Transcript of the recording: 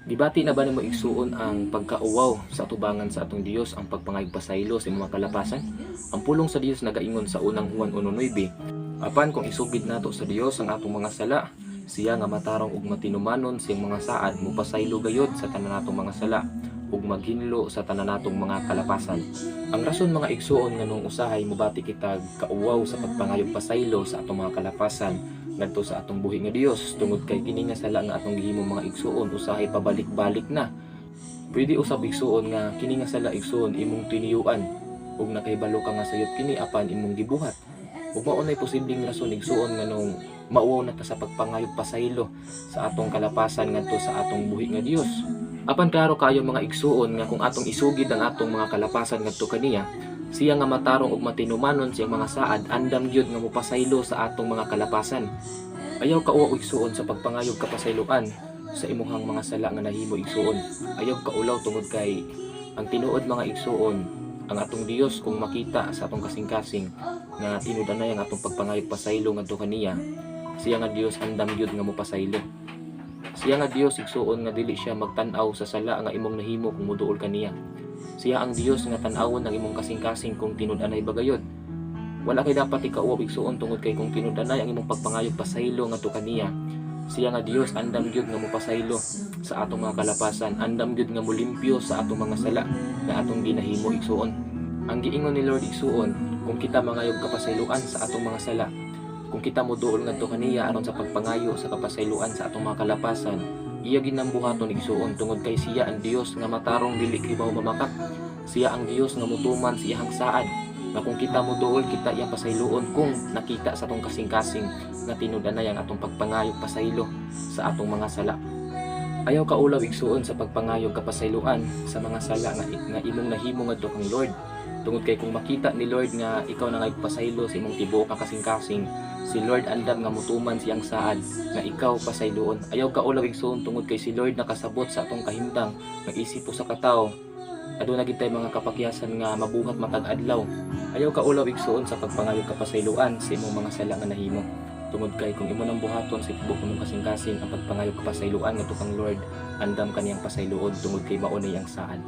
Gibati na ba nimo, igsuon, ang pagkauwaw sa atubangan sa atong Dios ang pagpangayog pasaylo sa imong mga kalapasan? Ang pulong sa Dios nagaingon sa Unang Juan 1:9, "Apan kung isugid nato sa Dios ang atong mga sala, siya nga matarong ug matinumanon sa iyang mga saad, mupasaylo gayod sa tanan natong mga sala ug maghinlo sa tanan natong mga kalapasan." Ang rason, mga igsuon, nganong usahay mobati kitag kauwaw sa pagpangayog pasaylo sa atong mga kalapasan ngadto sa atong buhi nga Dios, tungod kay kini nga sala nga atong gihimo, mga igsuon, usahay pabalik-balik na. Pwede usab, igsuon, nga kini nga sala, igsuon, imong tiniyuan ug nakahibalo ka nga sayop kini, apan imong gibuhat. Ug mao nay posibleng rason, igsuon, nganong mauwaw na ta sa pagpangayog pasaylo sa atong kalapasan ngadto sa atong buhi nga Dios. Apan klaro kaayo, mga igsuon, nga kung atong isugid ang atong mga kalapasan ngadto kaniya, siya nga matarong ug matinumanon siyang mga saad, andam gyud nga mopasaylo sa atong mga kalapasan. Ayaw kauwaw, igsuon, sa pagpangayog kapasayloan sa imuhang mga sala nga nahimo, igsuon. Ayaw kaulaw tungod kay ang tinuod, mga igsuon, ang atong Dios, kung makita sa atong kasing-kasing nga tinud-anay ang atong pagpangayog pasaylo ngadto kaniya, siya nga Dios andam gyud nga mopasaylo. Siya nga Dios, igsuon, nga dili siya magtan-aw sa sala nga imong nahimo kung moduol kaniya. Siya ang Dios nga tan-awon ang imong kasing-kasing kung tinud-anay ba gayod. Wala kay dapat ikauwaw, igsuon, tungod kay kung tinud-anay ang imong pagpangayog pasaylo ngadto kaniya, siya nga Dios andam gyud nga mopasaylo sa atong mga kalapasan, andam gyud nga molimpyo sa atong mga sala nga atong ginahimo, igsuon. Ang giingon ni Lord, igsuon, kung kita mangayog kapasayloan sa atong mga sala, kung kita moduol ngadto kaniya aron sa pagpangayo sa kapasayloan sa atong mga kalapasan, iya ginang buhaton, igsuon, tungod kay siya ang Dios nga matarong, dili kibaw mamakak. Siya ang Dios nga mutuman sa iyang saad nga kung kita moduol, kita iyang pasayloon kung nakita sa atong kasing-kasing nga tinud-anay ang atong pagpangayog pasaylo sa atong mga sala. Ayaw kaulaw, igsuon, sa pagpangayog kapasayloan sa mga sala nga imong nahimo ngadto kang Lord. Tungod kay kung makita ni Lord nga ikaw nangayog pasaylo sa imong tibuok ka kasing-kasing, si Lord andam nga mutuman siyang saad nga ikaw pasayloon. Ayaw kaulaw, igsuon, tungod kay si Lord nakasabot sa atong kahimtang nga isip usa ka tawo aduna gid tay mga kapakyasan nga mabuhat matag adlaw. Ayaw kaulaw, igsuon, sa pagpangayog kapasayloan sa imong mga sala nga nahimo. Tungod kay kung imo nang buhaton sa tibuok imong kasing-kasing ang pagpangayog kapasayloan ngadto kang Lord, andam kaniyang pasayloon tungod kay mao na iyang saad.